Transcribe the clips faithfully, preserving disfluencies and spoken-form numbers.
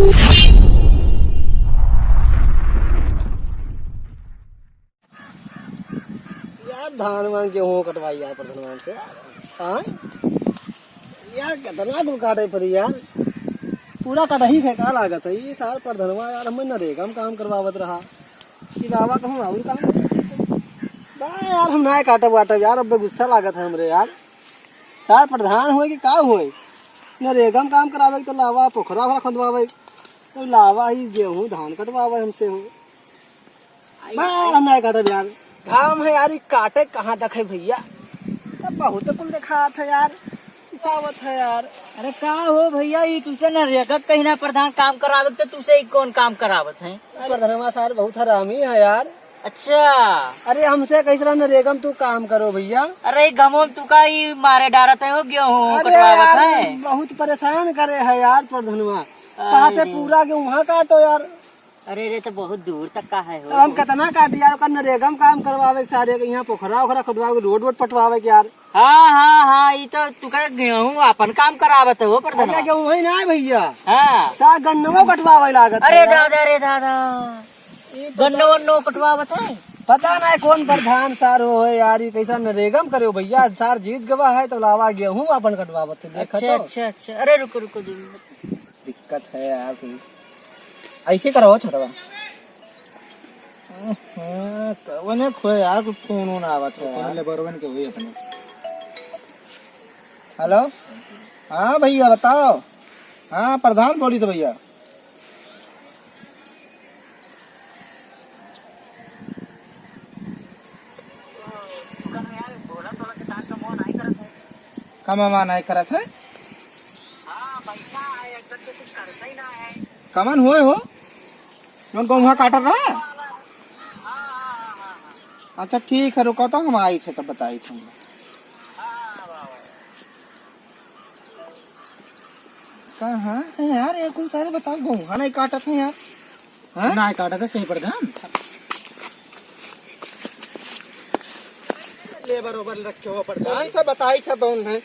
यार, धान वान गेहूँ कटवाई यार, प्रधानवा से यार। हाँ? यार, कितना कुल काटे पड़ी यार। पूरा कटही फेंका लागत है। ये सार प्रधानवा यार, हमें नरेगा में काम करवावत रहा। इलावा कहूँ और काम करवावत रहा। बा यार, हम ना काटब वाटब यार, अब गुस्सा लागत है हमरे यार। सार प्रधान होए कि का होए? नरेगा में काम करावे के तो लावा, पोखरा ओखरा खोदवावे, तो लावा ही गेहूँ धान कटवावे हमसे हो। बार हम नहीं काटब यार। घाम है यार, ई काटे कहाँ तक है भैया? तब बहुत कुल देखात है यार, पिसावत है यार। अरे का हो भैया, ई तुसे नरेगा कहीं ना प्रधान काम करावत, तो तुसे ई कौन काम करावत है? प्रधानवा सार बहुत हरामी है यार। अच्छा। अरे हमसे कैसे नरेगा में तू काम करो भैया? अरे ई घमो में तू का ई मारे डारत है हो, गेहूँ अरे कटवावत यार, है। बहुत परेशान करे है यार प्रधानवा। कहा थे अरे। पूरा गेहूँ वहाँ काटो यार। अरे रे, तो बहुत दूर तक का है हो? हम कितना काटी यार, ओकर नरेगा में काम करवावे के सारे के, यहाँ पोखरा ओखरा खुदवावे के, रोड वोड पटवावे के यार। हाँ, हाँ, हाँ, ई तो तू कहे गेहूँ अपन काम करावत हो, प्रधानवा। अरे गेहूँ ही ना है भैया। हाँ। सा गन्नवा कटवावे लागत अरे है। दादा, अरे दादा। ई पता गन्नो वन्नो कटवावत है? पता नहीं कौन प्रधान सार हो है यार, ई कैसा नरेगा में करे हो भैया, सार जीत गवा है तो लावा गेहूँ अपन कटवावत है, देखा अच्छा, तो। अच्छा, अच्छा। अरे रुको, रुको, दो मिनट। दिक्कत है यार कोई। ऐसे करो छतवा। हाँ, कौन है खोए यार, कुछ फोन वोन आवत है यार। लेबरवन के हुई अपने। हेलो, हाँ भैया बताओ। हाँ प्रधान बोली तो भैया। कमावा नहीं करत है? कमन होए हो? जौन गेहुआ काटत रहा? अच्छा ठीक है, रुको तो हम आई थे तब बताई थे। कहाँ है यार, ये कुल सारे बताओ, गेहुआ नहीं काटत है यार। हाँ? ना काटत है सही प्रधान। लेबर ओबर रखे हो प्रधान। कौन सा बताई था कौन है?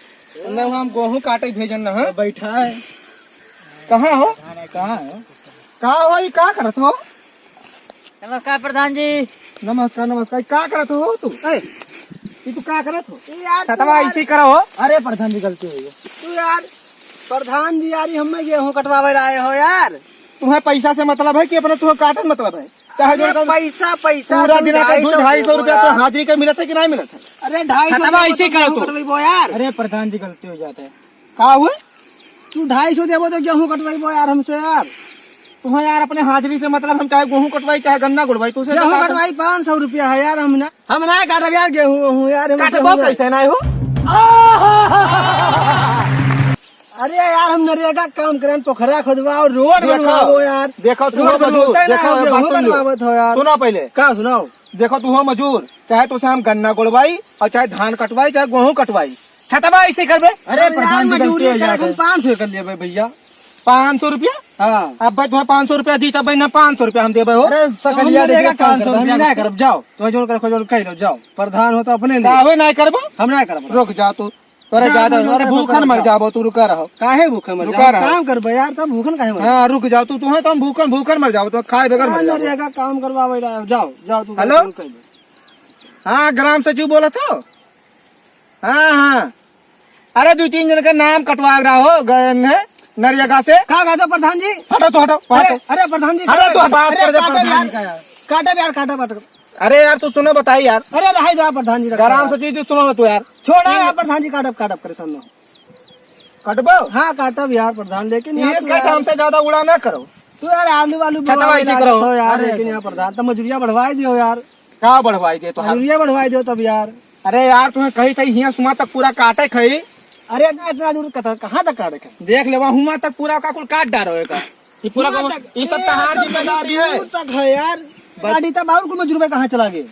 न हम गेहूं काटे भेजन न, हाँ? बैठा है। कहाँ हो? कहाँ है? का हो, ई का करत हो? नमस्कार प्रधान जी। नमस्कार, नमस्कार। ई का करत हो तू? ए, ई तू का करत हो? ई यार, तू छतवा यार ऐसे करो हो। अरे प्रधान जी, गलती हो गई। तू यार, प्रधान जी यार, ई हमें गेहूं कटवावे लाए हो यार। तुम्हें पैसा से मतलब है कि अपने तुम्हें काटन मतलब है? चाहे अरे जो पैसा, पैसा, पूरा तू दिन का ढाई सौ दो ढाई सौ रुपया तो यार। हाजिरी का मिलत है कि नहीं मिलत है? अरे ढाई सौ छतवा देबो ऐसे तो करो गेहूं तू। कटवाइबो यार। अरे प्रधान जी, गलती हो जाता है। का हुए? तू ढाई सौ देबो तो गेहूं कटवाइबो यार हमसे यार। तुम्हें यार अपने हाजिरी से मतलब, हम चाहे गेहूं कटवाई, चाहे गन्ना गुड़वाई, तुझसे गेहूं कटवाई पाँच सौ रुपया है यार, हम ना, हम ना काटब यार गेहूं, गेहूं यार, हम काटबो गेहूं कैसे ना हो? अरे यार, हम नरेगा काम करन, पोखरा खोदवाओ, रोड देखो, बनवाओ यार। देखो, तू रोड हो मजूर, बनवाते ना देखो, हो, बात गेहूं सुन लो। कटवावत हो यार। सुनो पहले। का सुनाओ? देखो, तू हो मजूर, चाहे तो से हम गन्ना गोड़वाई और चाहे धान कटवाई, चाहे गेहूं कटवाई, छतवा ऐसे करबे। अरे अरे यार, प्रधान जी, गलती मजूरी हो करे जात कुल है। पाँच सौ कर लेबे भैया। पाँच सौ रुपया? हाँ। अब भाई तुम्हें पाँच सौ रुपया दी, तब भाई ना पाँच सौ रुपया हम देबे हो। अरे तो हम सकलिया नरेगा देखिए, काम पाँच सौ करब, हम रुपया ना नहीं करब, जाओ। तुम्हें जोन करे, खोजो, कह लो, जाओ। प्रधान हो तो अपने का लिए। होए नहीं करबो? हम नहीं करब। रुक जाओ तू। अरे हम ज्यादा, तो अरे भूखन मर जाबो, तू रुका रहो। काहे भूखन मर रुका जाओ? रहो। काम करबे यार, तब भूखन काहे मर हाँ, रुक जाओ तू, तुम्हें तो हम भूखन, भूखन मर जाओ, तो खाए बगैर मर जाओ। नरेगा काम करवावे ला, जाओ, जाओ तू। हेलो? कह लो। हाँ, ग्राम सचिव बोलत हो? हाँ, हाँ। अरे, दो तीन जन के नाम कटवा रहा हो, गए ने, नरेगा से। का कहते प्रधान जी? हटो तो, हटो, अरे, हटो। अरे, प्रधान जी, हटो तो, बात अरे, कर दे काटब प्रधान यार, जी का यार। काटब यार, काटब, काटब। अरे यार, तू सुनो, बताई यार। अरे, रहाई दो प्रधान जी, रखो ग्राम यार। सचिव जी, सुनो तू यार। छोड़ा तीन यार, प्रधान जी, काटब, काटब, परेशान ना हो। कटबो? हाँ, काटब यार प्रधान, लेकिन यार ये तू का यार, हमसे ज्यादा उड़ा ना करो। तू यार आलू, आलू छतवा बुआवे ऐसे लागत करो। हो यार, अरे। लेकिन यार प्रधान, तो मजूरिया बढ़वाई दियो यार। का बढ़वाई दे तो हम? मजूरिया बढ़वाई दियो तब यार। अरे यार, तुम्हें कही थी हियाँ सुमा तक पूरा काटे खई। अरे इतना, इतना दूर कत-, कहाँ तक काटे खई? देख लेवा, हुआ तक पूरा का कुल काट डारो एका। ये पूरा हुआ का, तक, ये सब ए, तहार तो जिम्मेदारी है। दूर तक है यार। बस। गाड़ी तब और कुल मजूर कहाँ चला गए?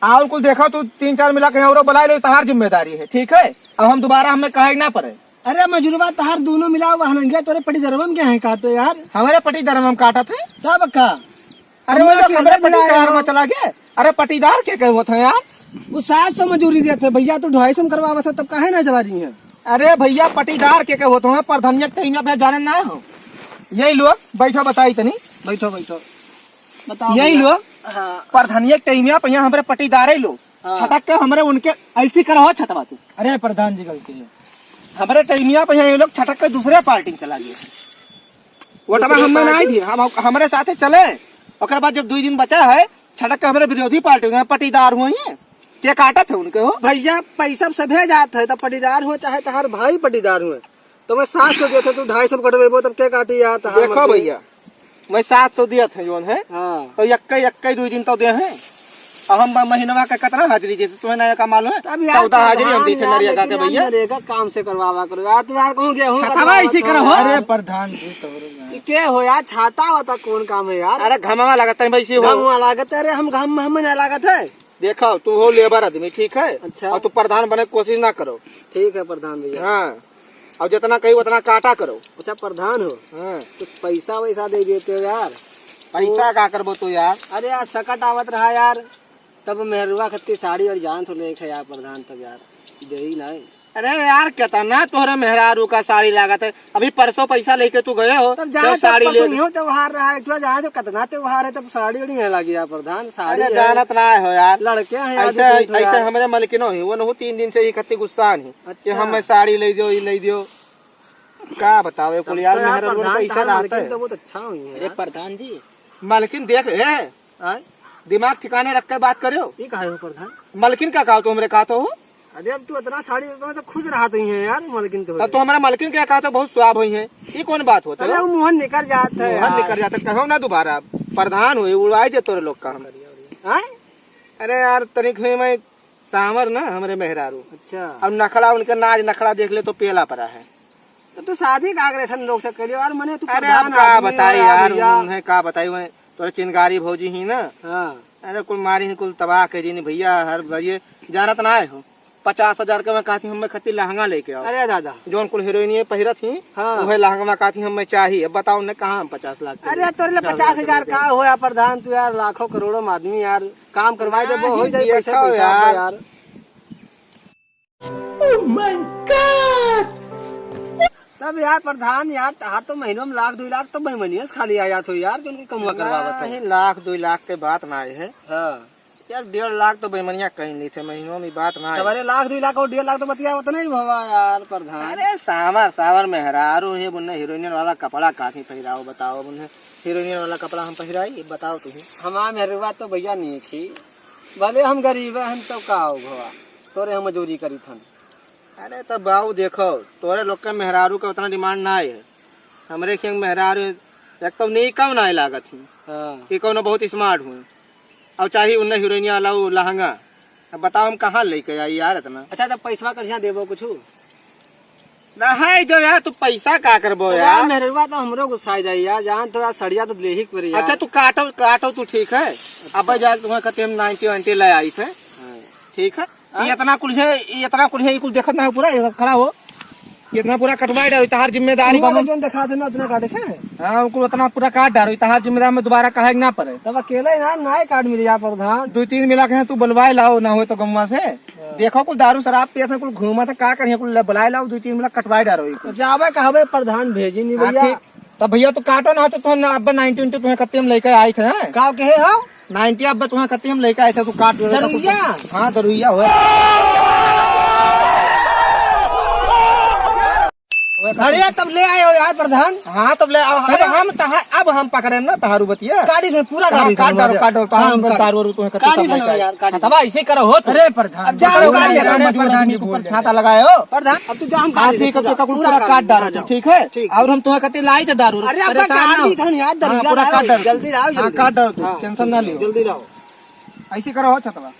और कुल देखो, तू तीन चार मिला के औरो बुला लो, तहार जिम्मेदारी है, ठीक है? अब हम दोबारा हमें कहे ना पड़े। अरे मजूरवा, तहार दोनों मिला हुआ हनंगिया तोरे पटीदारवा में क्या है काटो यार? हमारे पटीदारवा में काटत है? तब का? अरे हम वो लोग हमारे पटीदार में चला गए। अरे पटीदार के कहे होत है यार? वो सात सौ मजूरी देत है भैया, तू ढाई सौ में करवावत है, तब काहे ना चला रही है? अरे भैया, पटीदार के कहे होत है, प्रधानिया के तहिना पे जाने ना हो। यही लोग बैठो, बताई तनी। बैठो, बैठो। बताओ यही भैया। लोग हाँ। प्रधानिया के टाइमिया पे यहाँ हमरे पटीदारे लोग हाँ। छटक के हमरे उनके ऐसी करहो छतवा तू। अरे प्रधान जी, गलती है। हमरे टाइमिया पे यहाँ ये लोग छटक के दूसरे पार्टी में चला गए। वोटवा दूसरे हमें ना पार्टी? दिए, हम, हमरे साथे चले। ओकर बाद जब दो दिन बचा है, छटक के हमरे विरोधी पार्टी में पटीदार हुए हैं। के काटत है उनके हो? भैया, पैसा सभे जात है, तो पटीदार हुए चाहे तहार भाई पटीदार हुए, तो मैं सात सौ देते, तू ढाई सौ कटवेबो, तब के काटी यार, तहार देखो मर्जी। भैया, मैं सात सौ दियत है, जौन है, हाँ। तो यक्के, यक्के दुई दिन तो दे हैं। अब हम महीनवा के कितना हाजिरी देते, तुम्हें नया का मालूम है? तब यार, चौदह हाजिरी हम प्रधान देते यार, नरेगा के लेकिन यार, भैया। नरेगा काम से करवावा करो यार, तू यार कहूँ गेहूँ छतवा कटवावा ऐसे करो। करो हो। अरे प्रधान जी, तोरे यार। ये के हो यार, छाता वाता कौन काम है यार? अरे घमवा लागत है, वैसे हो। घमवा लागत है, अरे हम घम, हमें ना लागत है। देखो, तू हो लेबर आदमी, ठीक है? अच्छा। और तू प्रधान बने के कोशिश ना करो। ठीक है प्रधान भैया। हाँ, और जितना कही उतना काटा करो। अच्छा, प्रधान हो? हाँ। तो पैसा वैसा दे देते हो यार। पैसा का करबो तू यार? अरे यार, सकट आवत रहा यार, तब मेहरुआ खत्ती साड़ी और जान तो लेके यार प्रधान, तब यार दे ही नहीं। अरे यार, कितना तोहरे मेहरारू का साड़ी लागत है। अभी परसों पैसा लेके तू गए हो, तब जहाँ तो तक साड़ी ले परसों इहो त्योहार रहा है, इतना जहाँ तो कितना त्योहार है, तब साड़ी ओड़ी है लागी यार प्रधान, साड़ी अरे है। जानत ना हो यार, लड़के हैं यार, ऐसे, दो तीन ठो ऐसे यार। हमरे मलकिनो ही, वो नहु तीन दिन से ही खत्ती गुस्सा नहीं कि अच्छा। हमें साड़ी ले दियो, ये ले दियो। का बतावे कुल तब यार, तो यार मेहरारू प्रधान पैसा तहार रहता मलकिन है। तो बहुत अच्छा हुई है अरे यार। प्रधान जी। मलकिन देख, ए, आय? दिमाग ठिकाने रख के बात करो। ये काहे हो प्रधान? मलकिन का कहा तो हमरे कहा तो हो? अरे अब तू इतना साड़ी तो, तो खुश रहा तो ही है यार, मलकिन तो तब तो हमारा मलकिन क्या कहा तो बहुत सुहाव हुई है। ये कौन बात होता अरे है? वो मोहन निकर जात है मोहन यार। निकर जाता, कहो ना दोबारा। प्रधान हुई, उड़ाई दे तोरे लोग का हम। आय? अरे यार, तनिक हुई मैं सांवर ना हमरे मेहरारू। अच्छा। अब नखड़ा उनके नाज नखड़ा देख ले तो पेला परा है। तो तू शादी का आग्रेसन लोग से करियो यार, मने तू अरे प्रधान अब का आदमी बताई हो यार यार, भैया। उन्हें का बताई, वह तोरे चिनगारी भौजी ही ना। हाँ। अरे कुल मारी ही, कुल तबाह कर दी भैया, हर बार ये जानत ना आए हो। पचास हजार के मैं कहती हूँ, मैं खत्ती लहंगा लेके आओ। अरे दादा। जौन कुल हीरोइन ये पहिरत ही, हाँ। वह लहंगा कहती हूँ, मैं चाहिए। अब बताओ उन्हें कहाँ हम पचास लाख के अरे लिए? तोरे लिए पचास हजार का हो यार प्रधान, तू यार लाखों करोड़ों में आदमी यार, काम करवाई देबो, हो जाई पैसा, देखो पैसा यार। यार। Oh my God! तब यार प्रधान यार, तहार तो महीनों में लाख दुई लाख तो बेईमानियों से खाली आ जात हो यार, जो उनको कमुआ करवावत हो। नहीं, लाख दुई लाख के बात ना आए है। हाँ। यार, डेढ़ लाख तो बेईमानिया कहीं नहीं थे महीनों में, बात ना तब आए। अरे लाख दुई लाख और डेढ़ लाख तो बतिया उतना ही भवा यार प्रधान। अरे सावर, सावर मेहरारू है, बुन्ने हीरोइन वाला कपड़ा काथी पहिराओ, बताओ बुन्ने हीरोइन वाला कपड़ा हम पहिराई, बताओ तुम। हमार मेहरवा तो भैया नहीं थी, भले हम गरीब हैं तो का हो भवा, तोरे हम मजूरी करी थन। अरे तो बाबू देखो, तोरे लोग के मेहरारू के उतना डिमांड ना है। हमरे के मेहरारू एक तो नीकौ ना लागत ही। हाँ। ई कौनो बहुत स्मार्ट हुई। और चाही उन्ने हीरोइनिया वाला वो लहंगा। अब बताओ हम कहाँ लेके आई यार इतना? अच्छा, तब पैसवा कहिया देबो कुछ? रहाई दो यार, तू पैसा का करबो तो यार? यार, मेहरवा तो हमरो गुस्सा जाई यार, जान तो यार सड़िया तो लेही के पड़ी यार। अच्छा, तू काटो, काटो तू, ठीक है? अब जा, तुम्हें कहते हम नाइंटी वाइंटी ले आई थे, हाँ। ठीक है? हाँ? ये इतना कुल है, ये इतना कुल है, ये कुल देखत ना हो पूरा, ये सब खड़ा हो, ये इतना पूरा कटवाई डालो, तहार जिम्मेदारी तुम बा। जोन दिखा देना उतना काटे के? हाँ, कुल उतना पूरा काट डालो, तहार जिम्मेदारी में दोबारा कहे के ना पड़े। तब अकेले ना, ना ही काट मिल जा प्रधान। दो तीन मिला के हैं, तू बुलवाए लाओ, ना हो तो गम्मा से। हाँ। देखो, कुल दारू शराब पिया था, कुल घूमा था, का करिए, कुल बुलाए लाओ, दो तीन मिला कटवाए डालो, ये कुल। तो जावे कहबे प्रधान भेजी नहीं हाँ, भैया। ठीक। तब भैया, तू काटो ना हो तो तुम ना, अब नाइंटी वाइंटी तुम्हें खत्ती हम लेके आई थे, हैं? का कहे हो? नाइंटी अब तुम्हें खत्ती हम लेके आए थे, तू काट दे। दरुइया? हाँ, दरुइया हो। अरे, तब ले आए हो यार प्रधान। हाँ, तब ले आओ। अब अरे। हम तहा-, अब हम पकड़े ना तहारू बतिया। काटी थे, पूरा हाँ, काटी थे काट डालो, हमारे। काट डालो, हाँ, हम काट। दारू वारू तुम्हें खत्ती काटी सब थे लेके यार, आए। काटी थे। तब ऐसे करो हो। अरे प्रधान। अब जाओ, अरे, काट ले, अरे, मजबूर मजबूर आदमी आदमी के ऊपर बोल रहे छाता हैं। लगाए हो। प्रधान, अब तू जा, हम हाँ, काट ठीक है, लेते, तो का कुल पूरा पूरा काट काट डालो, जाओ। ठीक है? ठीक। और हम तुम्हें खत्ती लाई थे दारू। अरे, अब परेशान काट ना हो। दी थन यार, हाँ, दरुइया पूरा लाओ, काट डालो। जल्दी लाओ, हाँ, जल्दी काट लाओ। डालो तू, हाँ, टेंशन ना लियो। जल्दी लाओ। ऐसे करो हो छतवा।